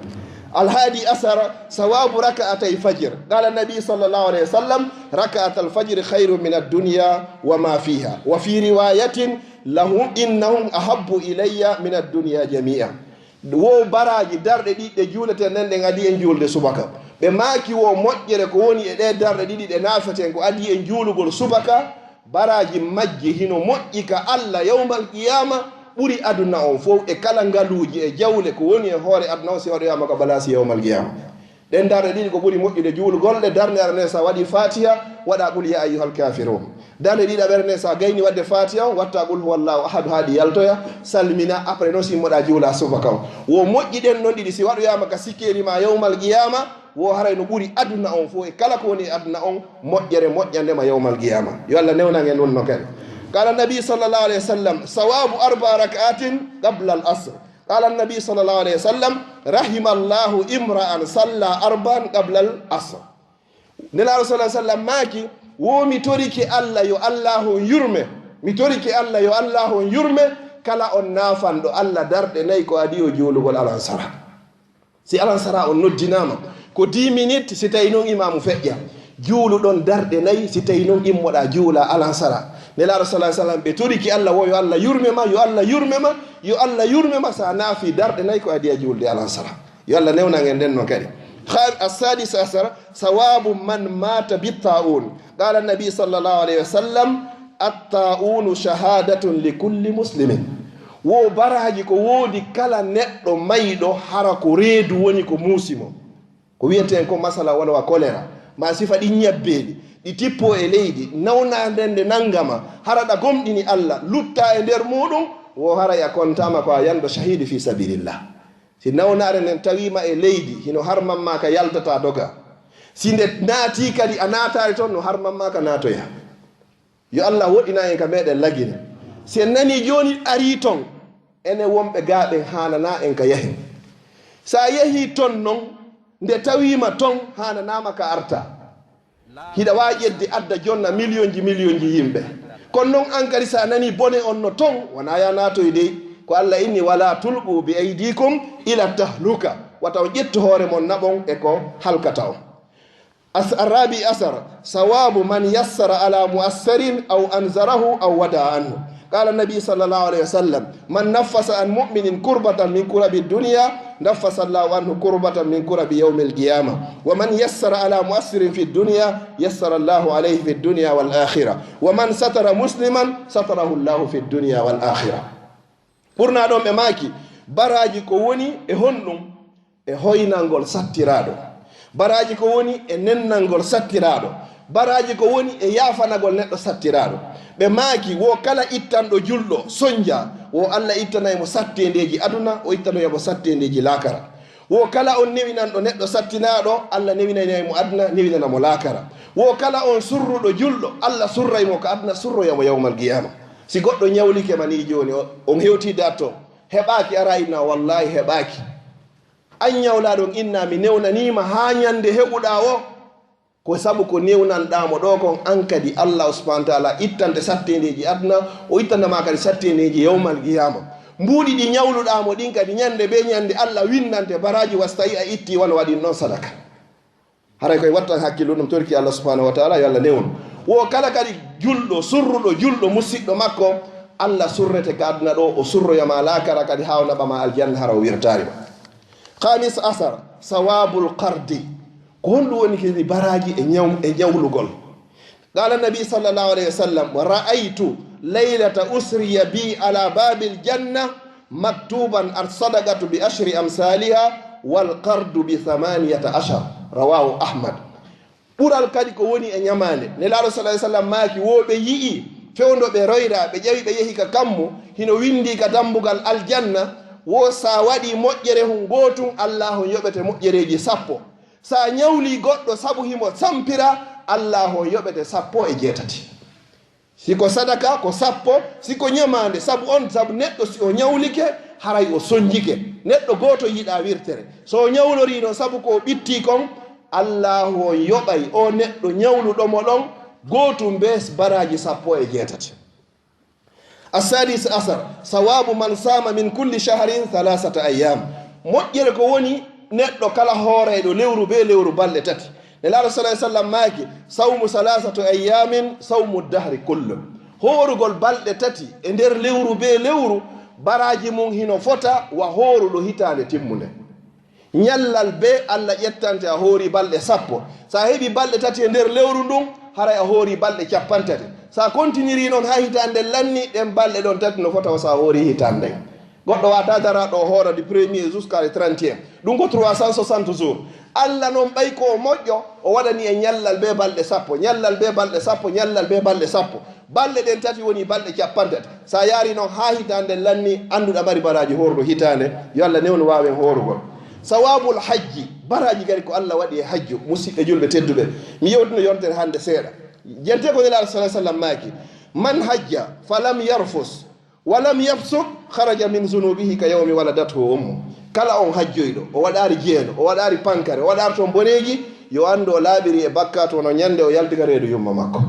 Alhaadi asara, sawabu raka'atay fajr. Qala nabi sallallahu alayhi wa sallam, raka'atal fajri khayrun min ad-dunya wa ma fiha. Wa fi riwayatin lahum innahum ahabbu ilayya min ad-dunya jami'a. Wo baraaji darɗe ɗiɗi ɗe juuleten ɗen, ɗen adii en juulde subaka. Ɓe maaki wo moƴƴere ko woni e ɗee darɗe ɗiɗi ɗe naafeten ko adii en juulugol subaka, baraaji majji hino moƴƴi ka Allah yawmal qiyaama ɓuri aduna on fow e kala ngaluuji e jawle ko woni e hoore aduna on si waɗoyaama ka balaasi yawmal qiyaama. Ɗen darɗe ɗiɗi ko ɓuri moƴƴude juulugol ɗe, darnde aranee so a waɗii Faatiha, waɗaa qul yaa ayyuhal kaafiruun. Darnde ɗiɗaɓere nden, so a gaynii waɗde Faatiha on, wattaa qul huwallaahu ahad haa ɗi yaltoya, salmina, après non simmoɗaa juulaa subaka on. Wo moƴƴi ɗen non ɗiɗi, si waɗoyaama ka sikkeeli maa yawmal qiyaama, wo haray no ɓuri aduna on fow e kala ko woni e aduna on, moƴƴere moƴƴande ma yawmal qiyaama. Yo Allah newnan en ɗum non kadi. Qala nabi sallallahu alayhi wa sallam, sawabu arba'a rak'atin qabla al asr. Qala nabi sallallahu alayhi wa sallam, rahimallahu imra'an salla arba'an qabla al asr. Nelaaɗo sallallahu alayhi wa sallam maaki, wo mi torike Allah yo Allah on yurme, mi torike Allah yo Allah on yurme kala on naafanɗo Allah darɗe nayi ko adii o juulugol alansara. Si alansara on noddinaama, ko dix minutes si tawi non imaamu feƴƴa, juulu ɗon darɗe nayi si tawi non immoɗaa juula alansara. Nelaaɗo sallallahu alayhi wa sallam, ɓe torike Allah wo yo Allah yurme ma, yo Allah yurme ma, yo Allah yurme ma, sa naafi darɗe nayi ko adii a juulde alansara. Yo Allah newnan en nden non kadi. Kha-, as-sadis asara, sawabu man mata bi ta'un. Qala nabi sallallahu alayhi wa sallam, at-ta'unu shahadatun li kulli muslimin. Wo baraaji ko woodi kala neɗɗo mayɗo hara ko reedu woni ko muusi mo. Ko wiyeten ko masala wano wa kolera, ma sifa ɗin ñabbeeli, ɗi tippoo e leydi, nawnaare nden nde nangama, hara ɗa gomɗini Allah, luttaa e nder muuɗum, wo haray a kontaama ko a yanɗo shahiidi fi sabilillah. Si nawnaare nden tawiima e leydi, hino harman maa ka yaltataa doga. Si nde naatii kadi a naataali ton, no harman maa ka naatoya. Yo Allah woɗɗinan en ka meɗen Lagine. Si en nanii jooni arii ton, Enen wonɓe gaa ɓen haananaa en ka yahen. So a yehii ton non, nde tawiima ton haananaama ka arta. Hiɗa waawi ƴettude adda jonna miliyonji miliyonji yimɓe. Kono non an kadi so a nanii bone on no ton, wonaa yo a naatoy dey. Ko Alla inni, "Walaa tulqu bi aydikum ila tahluka." Wata on ƴettu hoore mon naɓon e ko halkata on. As-, الرابع عشر: ثواب من يسر على معسر أو أنذره أو ودع عنه. قال النبي صلى الله عليه وسلم: "من نفس عن مؤمن كربة من كرب الدنيا، نفس الله عنه كربة من كرب يوم القيامة. ومن يسر على معسر في الدنيا، يسر الله عليه في الدنيا والآخرة. ومن ستر مسلما، ستره الله في الدنيا والآخرة." Ɓurnaa ɗon ɓe maaki, baraaji ko woni e honɗum? E hoynangol sattiraaɗo. Baraaji ko woni e nennangol sattiraaɗo. Baraaji ko woni e yaafanagol neɗɗo sattiraaɗo. Ɓe maaki, wo kala ittanɗo julɗo, sonja, wo Alla ittanay mo satteendeeji aduna, o ittanoya mo satteendeeji laakara. Wo kala on newinanɗo neɗɗo sattinaaɗo, Alla newinanay mo aduna, newinana mo laakara. Wo kala on surruɗo julɗo, Alla surray mo ka aduna, surroya mo yawmal qiyaama. Si goɗɗo ñawlike ma nii jooni, o-, on hewtii dat to, heɓaaki, ara inna, wallaahi heɓaaki. An ñawlaaɗo on, inna mi newnanii ma haa ñande heɓuɗaa o. Ko sabu ko newnanɗaa mo ɗoo kon, an kadi Alla subhaanahu wa taala ittante satteendeeji aduna, o ittanta ma kadi satteendeeji yawmal qiyaama. Mbuuɗi ɗi ñawluɗaa mo ɗin kadi, ñande bee ñande Alla winndante baraaji, wa so tawii a ittii wano waɗi non sadaka. Haray koye wattan hakkillu ɗum, torki Alla subhaanahu wa taala, yo Alla newnu. Wo kala kadi julɗo, surruɗo julɗo, musiɗɗo makko, Alla surrete ka aduna ɗoo, o surroya ma laakara kadi, haa o naɓa ma aljanna, hara o wirtaari ma. خامس عشر: ثواب القرض. Ko honɗum woni kadi baraaji e ñaw-, e ñawlugol? قال النبي صلى الله عليه وسلم: "رأيت ليلة أسري بي على باب الجنة مكتوبا الصدقة بعشر أمثالها والقرض بثمانية عشر." رواه أحمد. Ɓural kadi ko woni e ñamaande. Nelaaɗo sallallahu alaihi wasallam maaki, wo ɓe yi'i fewndo ɓe royra, ɓe ƴawi ɓe yehi ka kammu, hino winndii ka dambugal aljanna, wo sa waɗi moƴƴere hun gootun, Allaahu on yoɓete moƴƴereeji sappo. Sa ñawli goɗɗo sabu himo sampira, Allaahu on yoɓete sappo e jeetati. Si ko sadaka, ko sappo, si ko ñamaande, sabu on, sabu neɗɗo si o ñawlike, haray o sonjike. Neɗɗo gooto yiɗaa wirtere. So o ñawlorii non sabu ko o ɓittii kon, Allaahu on yoɓay o neɗɗo ñawluɗo mo ɗon, gootun bee baraaji sappo e jeetati. السادس عشر: ثواب من صام من كل شهر ثلاثة أيام. Moƴƴere ko woni neɗɗo kala hoorayɗo lewru bee lewru balɗe tati. Nelaaɗo sallallahu alaihi wasallam maaki, "صوم ثلاثة أيام صوم الدهر كله." Hoorugol balɗe tati e nder lewru bee lewru, baraaji mun hino fota wa hooruɗo hitaande timmunde. Ñallal bee Alla ƴettante a hoori balɗe sappo. Sa heɓi balɗe tati e nder lewru ndun, haray a hoori balɗe cappanɗe tati. Sa kontiniri non haa hitaande lanni, ɗen balɗe ɗon tati no fota wa sa hoori hitaande nden. Goɗɗo wata dara ɗo hoora du premier jusqu'à le trente et un. Ɗum ko trois cent soixante jours. Alla non ɓay ko o moƴƴo, o waɗani e ñallal bee balɗe sappo, ñallal bee balɗe sappo, ñallal bee balɗe sappo. Balɗe ɗen tati woni balɗe cappanɗe tati. Sa yaari non haa hitaande lanni, annduɗa mari baraaji hoorɗo hitaande. Yo Alla newnu waawen hoorugol. Sawabul hajji, baraaji kadi ko Alla waɗi e hajju. Musiɓɓe julɓe tedduɓe, mi yewtino yontere hannde seeɗa. Jente ko Nelaaɗo sallallahu alaihi wasallam maaki, "Man hajja falam yarfus walam yafsuq, kharaja min zunubihi ka yawmi waladathu ummu." Kala on hajjoyɗo, o waɗaari jeeno, o waɗaari pankare, o waɗaari toon boneeji, yo anndu o laaɓiri e bakkaatu wano ñande o yalti ka reedu yumma makko.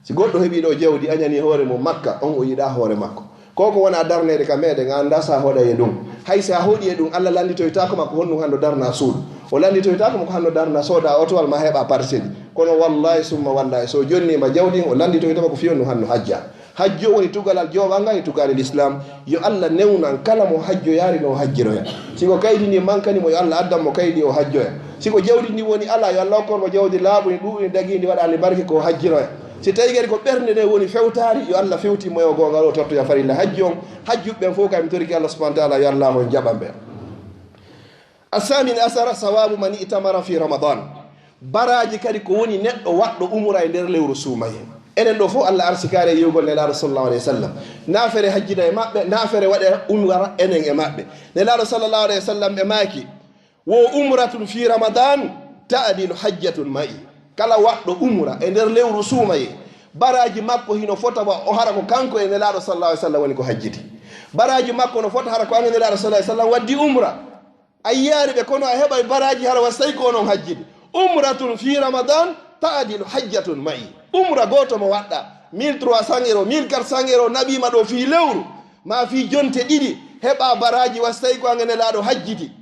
Si goɗɗo heɓi ɗo jawdi, añani hoore mum Makka, on o yiɗa hoore makko. Ko ko wona darneede ka meɗen, a annda sa hoɗa e ɗum. Hay sa hoɗi e ɗum, Allah lannditoytaako ma ko honɗum hanno darna suudu. O lannditoytaako ma ko hanno darna sooda otowal ma heɓa parcelle. Kono wallahi summa wallahi, so jonni ma jawdi, o lannditoytama ko fiyon ɗum hanno hajja. Hajjo woni tugalal jooɓanga e tugaali l'islam. Yo Allah newnan kala mo hajjoyaari no hajjiroya. Si ko kaydi ndi mankani mo, yo Allah addan mo kaydi o hajjoya. Si ko jawdi ndi woni ala, yo Allah hokkor mo jawdi laaɓundi, ɗuuɗundi, dagiindi, waɗaali barke ko hajjiroya. Si tawi kadi ko ɓernde nde woni fewtaari, yo Allah fewtin mo e o goongal o tottoya farilla hajji on. Hajjuɓe ɓen fof kay mi toriki Allah subhanahu wa taala, yo Allah on jaɓan ɓe. Asamin asara sawabu man i'tamara fi Ramadan. Baraaji kadi ko woni neɗɗo waɗɗo umra e nder lewru suumaye. Enen ɗo fof Allah arsikaare e yi'ugol Nelaaɗo sallallahu alaihi wasallam. Naafere hajjida e maɓɓe, naafere waɗe umra enen e maɓɓe. Nelaaɗo sallallahu alaihi wasallam ɓe maaki, "Wo umratun fi Ramadan ta'dilu hajjatun ma'i." Kala waɗɗo umra e nder lewru suumaye, baraaji makko hino fota wa o hara ko kanko e Nelaaɗo sallallahu alaihi wasallam woni ko hajjiti. Baraaji makko no fota hara ko an e Nelaaɗo sallallahu alaihi wasallam waddi umra. A yiyaani ɓe, kono a heɓay baraaji hara wa sey ko onon hajjidi. Umratun fi Ramadan ta'dilu hajjatun ma'i. Umra gooto mo waɗɗa, mille trois cents euro, mille quatre cents euro naɓiima ɗo fii lewru, ma fii jonte ɗiɗi, heɓa baraaji wa sey ko an e Nelaaɗo hajjidi.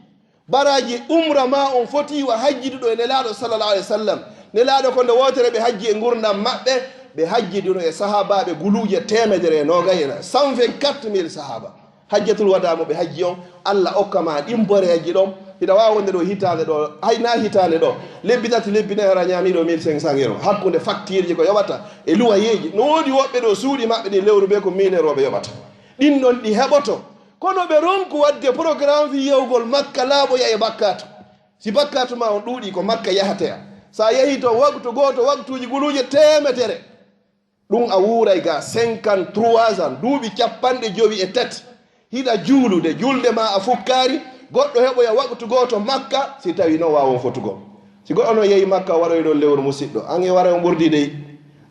Baraaji umra ma on foti wa hajjiduɗo e Nelaaɗo sallallahu alaihi wasallam. Nelaaɗo ko nde wootere ɓe hajji e ngurndan maɓɓe, ɓe hajjiduno e sahaabaaɓe guluuje teemedere e noogay e nayi, cent vingt-quatre mille sahaaba. Hajjatul wadaa mo ɓe hajji on, Alla okka ma ɗin boreeji ɗon. Hiɗa waawa wonde ɗo hitaande ɗo, hay na hitaande ɗo, lebbi tati, lebbi nayi, hara ñaami ɗo mille cinq cents euro. Hakkunde faktiirji ko yoɓata e luwayeeji. No woodi woɓɓe ɗo suuɗi maɓɓe ɗin lewru ɓe ko mille euro ɓe yoɓata. Ɗin ɗon ɗi heɓoto. Kono ɓe ronku waɗde programme fii yahugol Makka laaɓoya e bakkaatu. Si bakkaatu ma on ɗuuɗi, ko Makka yahateya. Sa yahi to waktu gooto, waktuuji guluuje teemetere. Ɗum a wuuray ga cinquante-trois ans, duuɓi capanɗe jowi e tati. Hiɗa juulude, julde ma a fukkaari, goɗɗo heɓoya waktu gooto Makka, si tawi no waawon fotugol. Si goɗɗo no yehi Makka, waroy ɗon lewru musiɗɗo. An e waray on ɓurdi dey.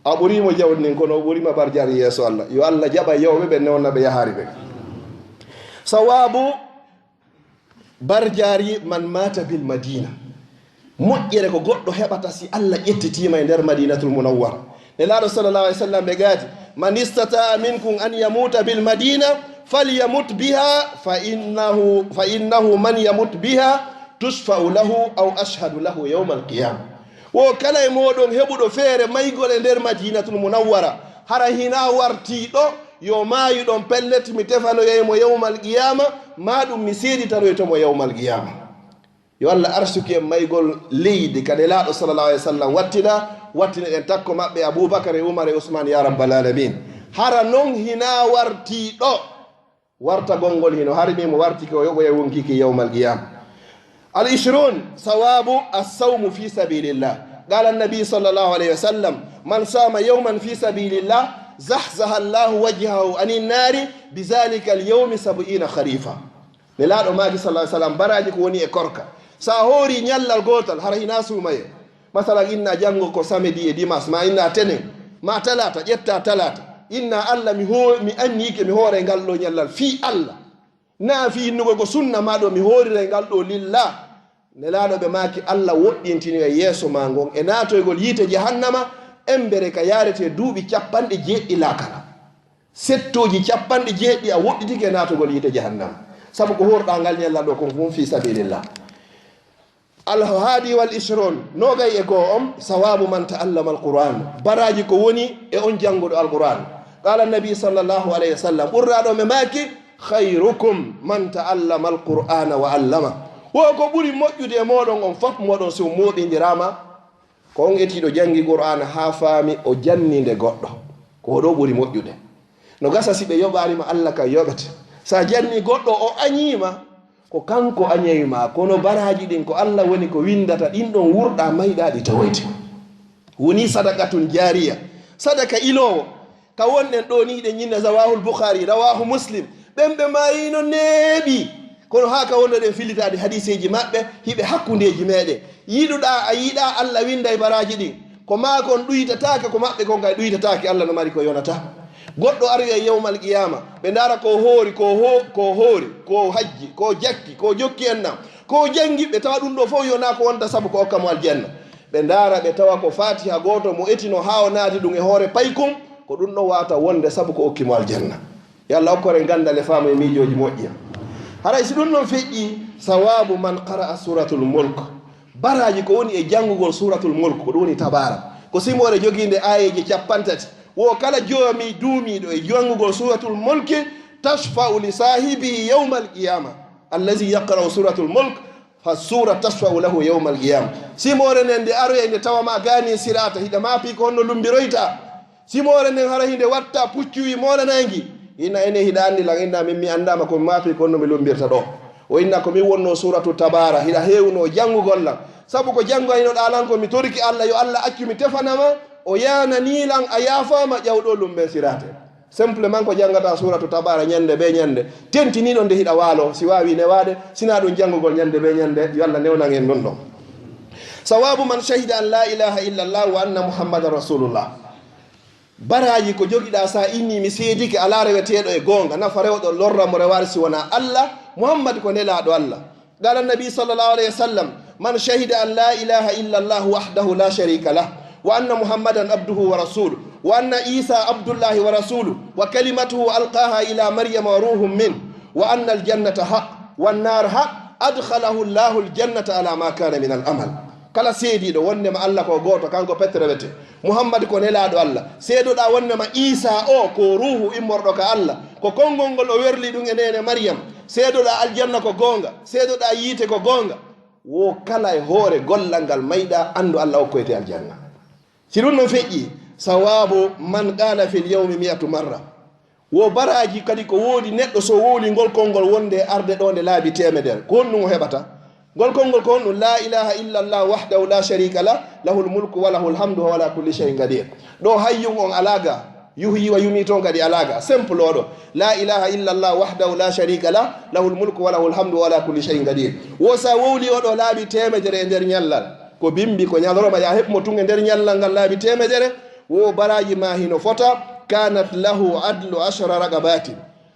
A ɓuri mo jawdi nin, kono o ɓuri ma barjaari yeeso Alla. Yo Alla jaɓa yawɓe ɓe newna ɓe yahaari ɓe. Sawaabu barjaari man maata bil Madina. Moƴƴere ko goɗɗo heɓata si Alla ƴettitiima e nder Madinatul Munawwara. Nelaaɗo sallallahu alaihi wasallam ɓe gaati, "Man istata'a minkum an yamuta bil Madina, falyamut biha, fa innahu, fa innahu man yamut biha, tushfa'u lahu aw ashhadu lahu yawmal qiyama." Wo kala e mooɗon heɓuɗo feere maygol e nder Madinatul Munawwara, hara hina wartii ɗo, yo maayu ɗon pellet, mi tefanoyay mo yawmal qiyama, ma ɗum mi seeditanoyto mo yawmal qiyama. Yo Alla arsuki en maygol leydi ka Nelaaɗo sallallahu alaihi wasallam wattina, wattina en takko maɓɓe Abubakar e Umar e Usman ya rabbal alamin. Hara non hina wartii ɗo, wartagol ngol hino harmi mo wartiki o yoɓoya wonkiki yawmal qiyama. Al ishrun, sawabu as-sawmu fi sabilillah. Qala an-nabi sallallahu alaihi wasallam, "Man sama yawman fi sabilillah, zahzaha Allahu wajhahu anin nari bi zalika al-yawmi sab'ina kharifa." Nelaaɗo maaki sallallahu alaihi wasallam, baraaji ko woni e korka. Sa hoori ñallal gootal, hara hina suumaye. Masalan, inna janngo ko samedi e dimas, ma inna tenen, ma talata, ƴetta talata. Inna Alla, mi ho-, mi anniike, mi hooray ngal ɗo ñallal fii Alla. Na fii innugol ko sunna ma ɗo, mi hooriray ngal ɗo lillah. Nelaaɗo ɓe maaki, Alla woɗɗintini e yeeso ma ngon, e naatoygol yiite jahannama, embere ka yaarete duuɓi capanɗe jeeɗiɗi laakara. Settooji capanɗe jeeɗiɗi a woɗɗitike naatugol yiite jahannama. Sabu ko horɗa ngal ñallal ɗo kon fuu fi sabilillah. Al hadi wal ishrun, nogay e goo on, sawabu man ta'allama al Qur'an. Baraaji ko woni e on jannguɗo al Qur'an. Qala nabi sallallahu alaihi wasallam, ɓurraɗo me maaki, "Khairukum man ta'allama al Qur'ana wa allama." Wo ko ɓuri moƴƴude e moɗon on fof moɗon si o moɗindirama. Ko on etiiɗo janngi Qur'aana haa faami, o janni nde goɗɗo. Ko ɗo ɓuri moƴƴude. No gasa si ɓe yoɓaani ma, Alla kan yoɓete. So a janni goɗɗo, o añii ma, ko kanko añay ma. Kono baraaji ɗin, ko Alla woni ko winndata, ɗin ɗon wurɗa mayɗa ɗi tawoyte. Woni sadaqatun jaariya, sadaka iloowo. Ka wonɗen ɗoo nii, hiɗen ñinna rawahul Bukhari, rawahu Muslim. Ɓen ɓe maayii no neeɓi. Kono haa ka wonɗen ɗen fillitaade hadiiseeji maɓɓe, hiɓe hakkundeeji meeɗen. Yiɗuɗaa, a yiɗaa, Alla winnday baraaji ɗin. Ko maa kon ɗuytataake, ko maɓɓe kon kay ɗuytataake, Alla no mari ko yonata. Goɗɗo aroyay yawmal qiyaama, ɓe ndaara ko hoori, ko ho-, ko hoori, ko hajji, ko jakki, ko jokki ennam, ko janngi, ɓe tawa ɗum ɗoo fof yonaa ko wonta sabu ko okka mo aljanna. Ɓe ndaara, ɓe tawa ko Faatiha gooto mo etino haa o naati ɗum e hoore paykun, ko ɗum ɗon waawata wonde sabu ko okki mo aljanna. Yo Alla okkoren ganndal e faamu e miijooji moƴƴi. Haray si ɗum ɗon feƴƴii, sawaabu man qara'a Suuratul Mulk. Baraaji ko woni e janngugol Suuratul Mulk, ko ɗum woni Tabaara. Ko simoore jogiinde aayeeje cappanɗe tati. Wo kala joomi duumiiɗo e janngugol Suuratul Mulki, tashfa'u li saahibihi yawmal qiyaama. Allazi yaqra'u Suuratul Mulk, fa suura tashfa'u lahu yawmal qiyama. Simoore nden nde aroyay nde tawa ma gaani siraata, hiɗa maapi ko honno lumbiroyta. Simoore nden hara hinde watta puccu wi moolanay ngi. Inna ene hiɗa anndi lan, inna min mi anndaama ko mi maapi ko honno mi lumbirta ɗo. O inna ko min wonno suuratu Tabaara, hiɗa heewno janngugol lan. Sabu ko janngaynoɗaa lan ko mi toriki Alla, yo Alla accu mi tefanama, o yaananii lan, a yaafaama ƴawɗo lumben siraate. Simplement ko janngata suuratu Tabaara ñannde bee ñannde, tentiniiɗo nde hiɗa waalo, si waawi newaade, sinaa ɗum janngugol ñannde bee ñannde, yo Alla newnan en ɗum ɗon. Sawaabu man shahida an laa ilaaha illa Allah wa anna Muhammadan Rasulullah. Baraaji ko jogiɗaa, sa inni mi seedike alaa reweteeɗo e goonga, nafa rewɗo, lorra mo rewaade si wonaa Allah, Muhammad ko nelaaɗo Allah. قال النبي صلى الله عليه وسلم: من شهد أن لا إله إلا الله وحده لا شريك له، وأن محمدا عبده ورسوله، وأن عيسى عبد الله ورسوله، وكلمته ألقاها إلى مريم وروح منه، وأن الجنة حق والنار حق، أدخله الله الجنة على ما كان من العمل. Kala seediiɗo wondema Allah ko gooto, kanko pet rewete, Muhammad ko nelaaɗo Allah, seedoɗaa wondema Iisaa o ko ruuhu immorɗo ka Allah, ko konngol ngol o werli ɗum e neene Maryam, seedoɗaa aljanna ko goonga, seedoɗaa yiite ko goonga, wo kala e hoore gollal ngal mayɗaa, anndu Allah okkoyte aljanna. Si ɗum ɗon feƴƴi, sawaabu man qaala fil yawmi mi'atu marra. Wo baraaji kadi ko woodi neɗɗo so wowli ngol konngol wonde e arde ɗo nde laabi teemedere. Ko honɗum o heɓata? Ngol konngol ko honɗum? La ilaha illa Allah wahdahu la sharika lah, lahul mulku wa lahul hamdu wa huwa ala kulli shay'in qadir. Ɗo hayyun on alaa ga, yuhyi wa yumiitu on kadi alaa ga. Simple oɗo. La ilaha illa Allah wahdahu la sharika lah, lahul mulku wa lahul hamdu wa ala kulli shay'in qadir. Wo sa wowli oɗo laabi teemedere e nder ñallal. Ko bimbi, ko ñalorma, ya heɓ mo tun e nder ñallal ngal laabi teemedere, wo baraaji ma hino fota, kanat lahu adlu ashara raqabatin.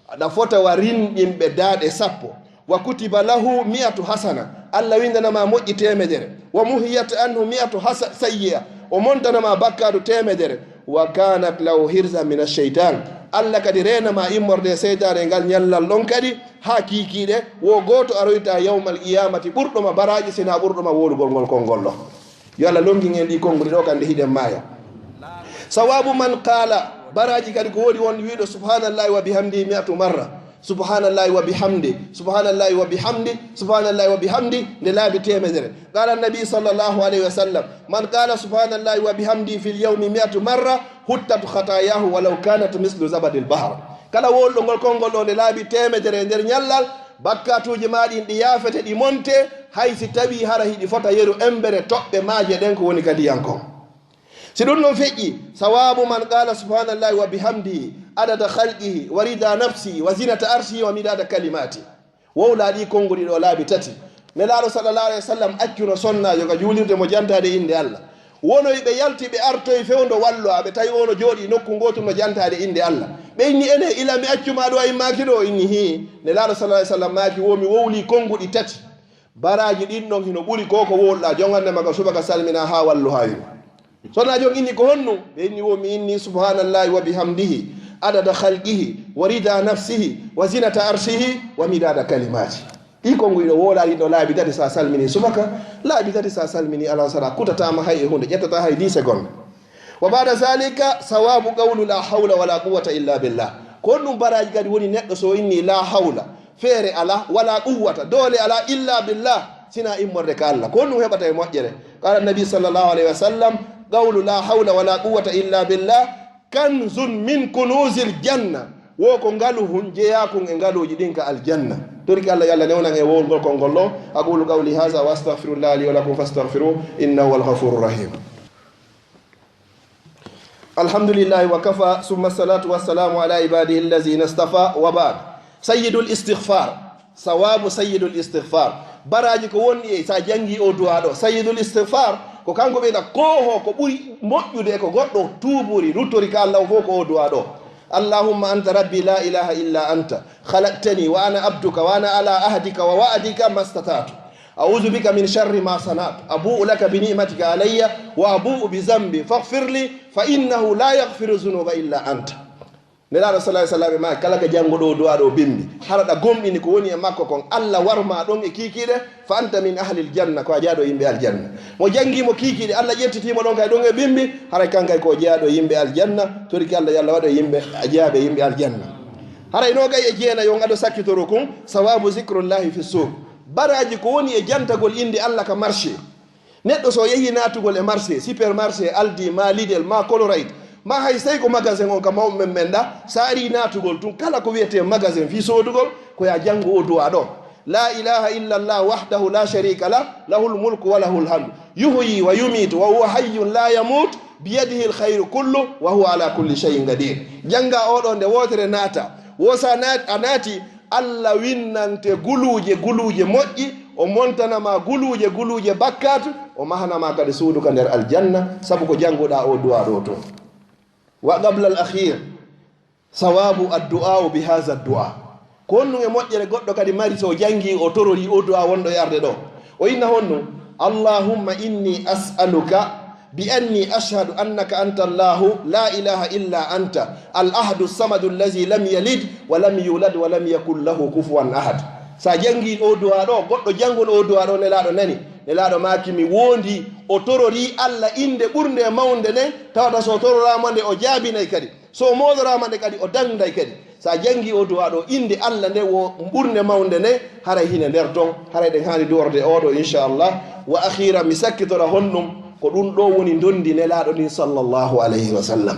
Aɗa fota wa rinɗinɓe daaɗe sappo. Wa kutiba lahu mi'atu hasana. Allah windanama moƴƴi teemedere. Wa muhiyat anhu mi'atu hasa-, sayyi'a. O montanama bakkaatu teemedere. Wa kanat lahu hirzan min ash-shaytan. Allah kadi reenama immorde e seytaane e ngal ñallal ɗon kadi, haa kiikiiɗe, wo gooto aroyta yawmal qiyamati ɓurɗo ma baraaji, sina ɓurɗo ma wowlugol ngol konngol ɗo. Yo Allah longin en ɗi konnguɗi ɗo, kande hiɗen maaya. Sawabu man qaala, baraaji kadi ko woodi won wiiɗo subhanallahi wa bihamdihi mi'atu marra. Subhanallahi wa bihamdi, subhanallahi wa bihamdi, subhanallahi wa bihamdi, nde laabi teemedere. Qala annabi sallallahu alayhi wa sallam, man qala subhanallahi wa bihamdi fil yawmi mi'atu marra, huttat khatayahu walaw kanat mislu zabadil bahr. Kala wowluɗo ngol konngol ɗo nde laabi teemedere e nder ñallal, bakkaatuuji ma ɗin ɗi yaafete, ɗi monte, hay si tawi hara hiɗi fota yeru embere toɓɓe maaje ɗen ko woni ka ndiyan kon. Si ɗum ɗon feƴƴi, sawabu man qala subhanallahi wa bihamdihi adada khalqihi wa rida nafsihi wa zinata arshihi wa midada kalimati. Wowla ɗi konnguɗi ɗo laabi tati. Nelaaɗo sallallahu alayhi wa sallam accuno sonnaajo ka juulirde mo jantaade innde Allah. Wonoy ɓe yalti ɓe artoy fewndo wallo, aɓe tawi ono jooɗi nokku ngootu no jantaade innde Allah. Ɓe inni, ene ila mi accuma ɗo a immaaki ɗo? Inni, hii. Nelaaɗo sallallahu alayhi wa sallam maaki, wo mi wowli konnguɗi tati. Baraaji ɗin ɗon hino ɓuri ko ko wowluɗaa, jongande ma ka subaka salmina haa wallu haa yuru. Sona jon inni, ko honno? Ɓe inni, wo mi inni subhanallahi wa bihamdihi, adada khalqihi, wa rida nafsihi, wa zinata arshihi, wa midada kalimati. Ɗi konnguɗi ɗo wowla ɗi ɗo laabi tati sa salmini subaka, laabi tati sa salmini alansara, kutataama hay e hunde, ƴettata hay dix secondes. Wa bada zalika sawabu qawlu la hawla wala quwwata illa billah. Ko honɗum baraaji kadi woni neɗɗo so inni la hawla, feere alaa, wala quwwata, doole alaa, illa billah, sina immorde ka Allah. Ko honɗum heɓata e moƴƴere? Qala annabi sallallahu alayhi wa sallam, qawlu la hawla wala quwwata illa billah kanzun min kunuzil janna. Wo ko ngalu hun jeyaakun e ngaluuji ɗin ka aljanna. Torki Allah, yo Allah newnan e wowlugol konngol ɗo. Aqulu qawli hadha wa astaghfirullah li wa lakum fastaghfiruh, innahu huwal ghafurur rahim. Alhamdulillahi wa kafa, summa salatu wa salamu ala ibadihi allazina istafa, wa ba'd. Sayyidul istighfar, sawabu sayyidul istighfar. Baraaji ko woni e, sa jangi o du'a ɗo, sayyidul istighfar, ko kanko ɓeyda koho ko ɓuri moƴƴude e ko goɗɗo tuuburi, ruttori ka Allah o fof ko o du'a ɗo. Allahumma anta rabbi la ilaha illa anta, khalaqtani wa ana abduka wa ana ala ahdika wa wa'dika mastata'tu. A'udhu bika min sharri ma sana'tu. Abu'u laka bi ni'matika alayya wa abu'u bi dhanbi faghfir li fa innahu la yaghfiru dhunuba illa anta. Nelaaɗo sallallahu alayhi wa sallam ma kala ka jannguɗo o du'a ɗo bimbi, hara ɗa gomɗini ko woni e makko kon, Allah warma ɗon e kiikiiɗe, fa anta min ahlil janna, ko a jaaɗo yimɓe aljanna. Mo janngi mo kiikiiɗe, Allah ƴettiti mo ɗon kay ɗon e bimbi, haray kan kay ko jaaɗo yimɓe aljanna, toriki Allah, yo Allah waɗo yimɓe, a jaaɓe yimɓe aljanna. Haray no gay e jeena yon ado sakkitoro kun, sawabu zikrullahi fi suq. Baraaji ko woni e jantagol innde Allah ka marché. Neɗɗo so yehi naatugol e marché, supermarché, Aldi, ma Lidl, ma Coloride, ma hay sey ko magasin on ka mawɓe men men ɗa, sa ari naatugol tun, kala ko wiyete magasin fii soodugol, ko ya janngu o du'a ɗo. La ilaha illa Allah wahdahu la sharika lah, lahul mulku wa lahul hamd. Yuhyi wa yumitu wa huwa hayyun la yamut, biyadihi al khayru kullu wa huwa ala kulli shay'in qadir. Jannga o ɗo nde wootere naata. Wo sa naat-, a naati, Allah winnante guluuje, guluuje moƴƴi, o montana ma guluuje, guluuje bakkaatu, o mahana ma kadi suudu ka nder aljanna, sabu ko jannguɗaa o du'a ɗo to. Wa qabla al akhir, sawabu addu'a bi hadha addu'a. Ko honɗum e moƴƴere goɗɗo kadi mari so o janngi, o torori o du'a wonɗo e arde ɗo? O inna honɗum? Allahumma inni as'aluka bi anni ashhadu annaka anta Allahu la ilaha illa anta al ahadu samadu allazi lam yalid wa lam yulad wa lam yakun lahu kufuwan ahad. Sa janngi o du'a ɗo, goɗɗo janngun o du'a ɗo, Nelaaɗo nani. Nelaaɗo maaki mi wondi, o torori Allah innde ɓurnde e mawnde nden, tawata so tororama nde o jaabinay kadi. So o mooloraama nde kadi, o dannday kadi. So a janngi o du'a ɗo, innde Allah nde wo ɓurnde mawnde nde, haray hine nder ton, haray ɗen haani du'orde o ɗo, inchallah. Wa akhira, mi sakkitora honɗum, ko ɗum ɗo woni ndondi Nelaaɗo ndin, sallallahu alayhi wa sallam.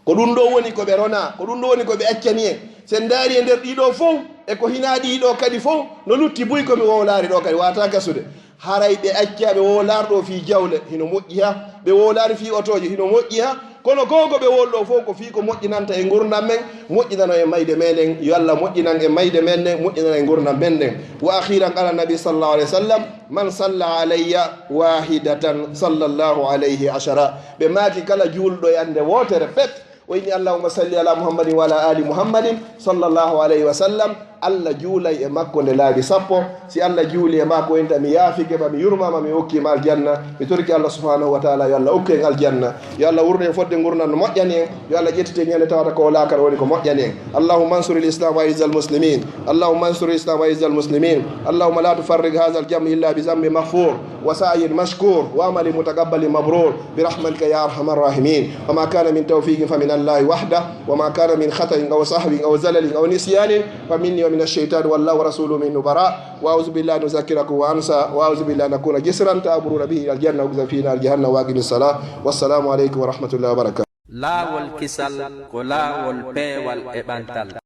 Ko ɗum ɗo woni ko ɓe rona, ko ɗum ɗo woni ko ɓe accani en. Sen ndaari e nder ɗiɗo fow, e ko hinaa ɗiɗo kadi fow, no lutti buy ko mi wowlaari ɗo kadi, wata kasude. Haray ɓe acca ɓe wowlaari ɗo fii jawle, hino moƴƴi ha. Ɓe wowlaari fii otooje, hino moƴƴi ha. Kono ko ko ɓe wowlo fow ko fii ko moƴƴinanta e ngurndan men, moƴƴinano e mayde meɗen. Yo Allah moƴƴinan e mayde men ɗen, moƴƴinan e ngurndan men ɗen. Wa akhiran qala nabi sallallahu alayhi wa sallam, man salla alayya wahidatan sallallahu alayhi ashara. Ɓe maaki kala juulɗo e annde wootere pet, o inni, "Allahumma salli ala Muhammadin wa ala ali Muhammadin sallallahu alayhi wa sallam." Allah juulay e makko nde laabi sappo. Si Allah juuli e makko, o inta, "Mi yaafike ma, mi yurmaama, mi hokkii ma aljanna." Mi torike Allah subhanahu wa ta'ala, yo Allah okku en aljanna. Yo Allah wurnu en fodde ngurndan no moƴƴani en. Yo Allah ƴettite ñande tawata ko o laakara woni ko moƴƴani en. Allahumma ansur al-islam wa izz al-muslimin. Allahumma ansur al-islam wa izz al-muslimin. Allahumma la tufarriq hadha al-jam' illa bi dhanbin maghfur wa sa'yin mashkur wa amalin mutaqabbalin mabrur. برحمتك يا أرحم الراحمين. وما كان من توفيق فمن الله وحده، وما كان من خطأ أو سهو أو زلل أو نسيان فمني ومن الشيطان، والله ورسوله منه براء. وأعوذ بالله أن أذكركم وأنسى، وأعوذ بالله أن أكون جسرا تعبرون به إلى الجنة وأقذف في نار جهنم وأقم الصلاة. والسلام عليكم ورحمة الله وبركاته. Laawol kisal ko laawol peewal e ɓantal.